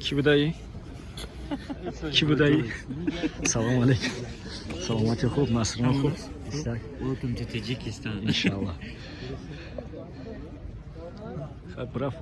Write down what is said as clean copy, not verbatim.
Кӣ будаӣ? Кӣ будаӣ? Салом алейкум. Саломати, хуб, Насрин, хуб. Истак. Welcome to Tajikistan. Иншаллах. Хай, браф.